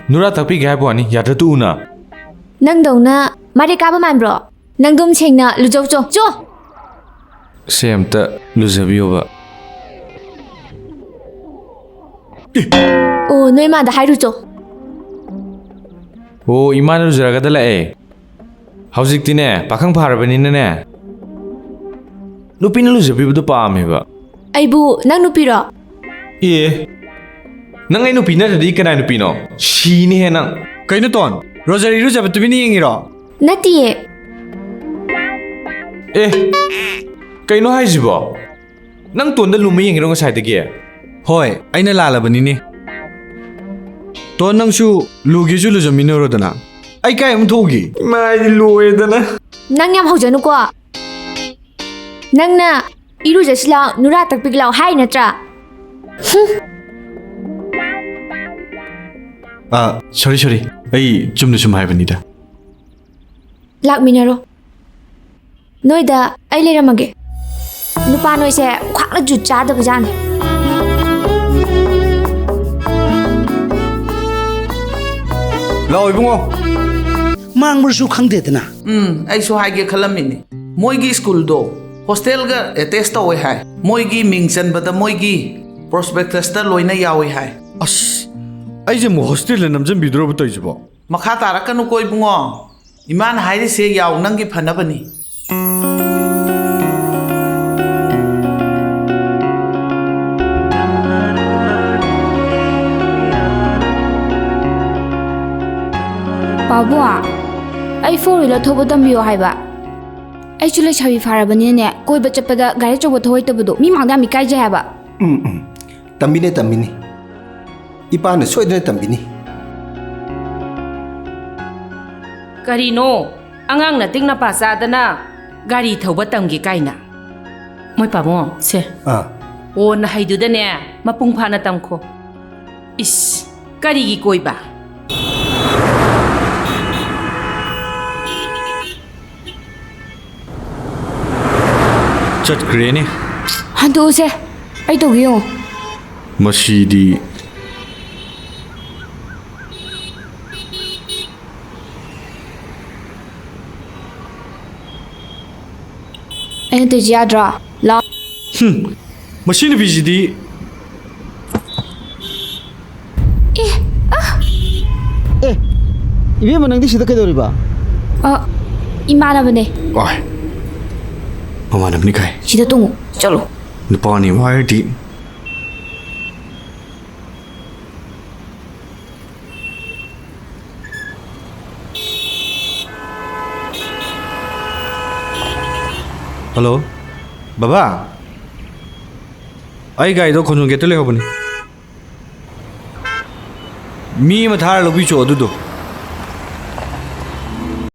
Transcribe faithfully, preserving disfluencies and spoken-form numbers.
ꯅꯨꯔꯥ ꯇꯥꯛꯄꯤꯒꯦ ꯍꯥꯏꯕ ꯋꯥꯅꯤ, ꯌꯥꯗ꯭ꯔ ꯇꯣꯛꯎꯅ꯫ ꯅꯪꯗꯧꯅ ꯃꯔꯩ ꯀꯥꯕ ꯃꯥꯟꯕ꯭ꯔꯣ? ꯅꯪꯗꯨꯝ ꯁꯦꯡꯅ ꯂꯨꯖꯧ ꯆꯣ, ꯆꯣ! ꯁꯦ ꯑꯝꯇ ꯂꯨꯖꯕꯤꯌꯣꯕ꯫ ꯑꯣ, ꯅꯣꯏ ꯃꯥꯗ ꯍꯥꯏꯔꯨ ꯆꯣ꯫ ꯑꯣ, ꯏꯃꯥꯅ ꯂꯨꯖꯔꯒꯗ ꯂꯥꯛꯑꯦ꯫ ꯍꯧꯖꯤꯛꯇꯤꯅꯦ, ꯄꯥꯈꯪ ꯐꯥꯔꯕꯅꯤꯅꯅꯦ, ꯅꯨꯄꯤꯅ ꯂꯨꯖꯕꯤꯕꯗꯣ ꯄꯥꯝꯃꯦꯕ꯫ ꯑꯩꯕꯨ ꯅꯪ ꯅꯨꯄꯤꯔꯣ? ꯑꯦ, ꯅꯪ ꯑꯩ ꯅꯨꯄꯤ ꯅꯠꯇ꯭ꯔꯗꯤ ꯀꯅꯥꯏ ꯅꯨꯄꯤꯅꯣ? ꯁꯤꯅꯤꯍꯦ ꯅꯪ꯫ ꯀꯩꯅꯣ ꯇꯣꯟ? ꯔꯣꯖꯔ ꯏꯔꯨꯖꯕ ꯇꯨꯃꯤꯟꯅ ꯌꯦꯡꯉꯤꯔꯣ? ꯅꯠꯇꯤꯌꯦ꯫ ꯑꯦ, ꯀꯩꯅꯣ ꯍꯥꯏꯁꯤꯕꯣ? ꯅꯪ ꯇꯣꯟꯗ ꯂꯨꯝꯕ ꯌꯦꯡꯉꯤꯔꯣ ꯉꯁꯥꯏꯗꯒꯤ? ꯍꯣꯏ, ꯑꯩꯅ ꯂꯥꯜꯂꯕꯅꯤꯅꯦ꯫ ꯇꯣꯟ, ꯅꯪꯁꯨ ꯂꯨꯒꯦꯁꯨ ꯂꯨꯖꯃꯤꯟꯅꯔꯣꯗꯅ꯫ ꯑꯩ ꯀꯥꯏ ꯑꯃꯨꯛ ꯊꯣꯛꯎꯒꯦ? ꯏꯃꯥ, ꯑꯩꯗꯤ ꯂꯣꯏꯔꯦꯗꯅ꯫ ꯅꯪ ꯌꯥꯝ ꯍꯧꯖꯅꯨꯀꯣ꯫ ꯅꯪꯅ ꯏꯔꯨꯖꯁꯤ ꯂꯥꯎ, ꯅꯨꯔꯥ ꯇꯛꯄꯤꯒꯦ ꯂꯥꯎ ꯍꯥꯏ ꯅꯠꯇ꯭ꯔꯥ? ꯍꯨꯝ꯫ ꯑꯥ, ꯁꯣꯔꯤ, ꯁꯣꯔꯤ꯫ ꯑꯩ ꯆꯨꯝꯅ ꯁꯨꯝ ꯍꯥꯏꯕꯅꯤꯗ꯫ ꯂꯥꯛꯃꯤꯟꯅꯔꯣ꯫ ꯅꯣꯏꯗ ꯑꯩ ꯂꯩꯔꯝꯃꯒꯦ꯫ ꯅꯨꯄꯥ ꯅꯣꯏꯁꯦ ꯈ꯭ꯋꯥꯡꯅ ꯖꯨꯠ ꯆꯥꯗꯕ ꯖꯥꯠꯅꯤ꯫ ꯂꯥꯛꯑꯣ ꯏꯕꯨꯡꯉꯣ꯫ ꯃꯥꯡꯕ꯭ꯔꯁꯨ ꯈꯪꯗꯦꯗꯅ꯫ ꯎꯝ, ꯑꯩꯁꯨ ꯍꯥꯏꯒꯦ ꯈꯜꯂꯝꯃꯤꯅꯤ꯫ ꯃꯣꯏꯒꯤ ꯁ꯭ꯀꯨꯜꯗꯣ ꯍꯣꯁꯇꯦꯜꯒ ꯑꯦꯇꯦꯆ ꯇꯧꯋꯦ ꯍꯥꯏ꯫ ꯃꯣꯏꯒꯤ ꯃꯤꯡ ꯆꯟꯕꯗ ꯃꯣꯏꯒꯤ ꯄ꯭ꯔꯣꯁꯄꯦꯛꯇꯁꯇ ꯂꯣꯏꯅ ꯌꯥꯎꯋꯦ ꯍꯥꯏ꯫ ꯑꯁ, ꯑꯩꯁꯦ ꯑꯃꯨꯛ ꯍꯣꯁꯇꯦꯜꯗ ꯅꯝꯖꯟꯕꯤꯗꯣꯔꯕ ꯇꯧꯔꯤꯁꯤꯕꯣ? ꯃꯈꯥ ꯇꯥꯔꯛꯀꯅꯨꯀꯣ ꯏꯕꯨꯡꯉꯣ꯫ ꯏꯃꯥꯅ ꯍꯥꯏꯔꯤꯁꯦ ꯌꯥꯎ, ꯅꯪꯒꯤ ꯐꯅꯕꯅꯤ꯫ ꯄꯥꯕꯨꯡ, ꯑꯩ four wheeler ꯊꯧꯕ ꯇꯝꯕꯤꯌꯣ ꯍꯥꯏꯕ꯫ ꯑꯩꯁꯨ ꯂꯩꯁꯥꯕꯤ ꯐꯥꯔꯕꯅꯤꯅꯅꯦ, ꯀꯣꯏꯕ ꯆꯠꯄꯗ ꯒꯥꯔꯤ ꯑꯆꯧꯕ ꯊꯧ ꯍꯩꯇꯕꯗꯣ ꯃꯤ ꯃꯥꯡꯗ ꯌꯥꯝ ꯏꯀꯥꯏꯖꯩ ꯍꯥꯏꯕ꯫ ꯎꯝ, ꯎꯝ꯫ ꯇꯝꯕꯤꯅꯦ, ꯇꯝꯕꯤꯅꯤ꯫ ꯏꯄꯥꯅ ꯁꯣꯏꯗꯅ ꯇꯝꯕꯤꯅꯤ꯫ ꯀꯔꯤꯅꯣ? ꯑꯉꯥꯡ ꯅꯇꯤꯛ ꯅꯄꯥ ꯆꯥꯗꯅ ꯒꯥꯔꯤ ꯊꯧꯕ ꯇꯝꯒꯦ ꯀꯥꯏꯅ꯫ ꯃꯣꯏ ꯄꯥꯕꯨꯡ, ꯁꯦ꯫ ꯑꯥ꯫ ꯑꯣ, ꯅꯍꯩꯗꯨꯗꯅꯦ ꯃꯄꯨꯡ ꯐꯥꯅ ꯇꯝꯈꯣ꯫ ꯏꯁ, ꯀꯔꯤꯒꯤ ꯀꯣꯏꯕ? ꯆꯠꯈ꯭ꯔꯦꯅꯦ꯫ ꯍꯟꯗꯣꯛꯎꯁꯦ, ꯑꯩ ꯇꯧꯒꯦ ꯌꯦꯡꯉꯣ꯫ ꯃꯁꯤꯗꯤ꯫ ꯑꯩꯅ ꯇꯧꯔꯤꯁꯤ ꯌꯥꯗ꯭ꯔꯣ? ꯂꯥꯎ꯫ ꯃꯁꯤ ꯅꯨꯄꯤꯁꯤꯗꯤ꯫ ꯑꯦ꯫ ꯑꯦ, ꯏꯕꯦꯝꯃ, ꯅꯪꯗꯤ ꯁꯤꯗ ꯀꯩꯗꯧꯔꯤꯕ? ꯑ, ꯏꯃꯥꯟꯅꯕꯅꯦ꯫ ꯑꯣꯏ꯫ ꯃꯃꯥꯟꯅꯕꯅꯤ ꯀꯥꯏ꯫ ꯁꯤꯗ ꯇꯣꯡꯉꯨ꯫ ꯆꯠꯂꯣ꯫ ꯅꯨꯄꯥꯅꯤ ꯍꯥꯏꯔꯗꯤ꯫ ꯍꯜꯂꯣ, ꯕꯕꯥ, ꯑꯩ ꯒꯥꯔꯤꯗꯣ ꯈꯣꯟꯖꯣꯝ ꯒꯦꯠꯇ ꯂꯩꯍꯧꯕꯅꯤ꯫ ꯃꯤ ꯑꯃ ꯊꯥꯔ ꯂꯧꯕꯤꯆꯣ ꯑꯗꯨꯗꯣ꯫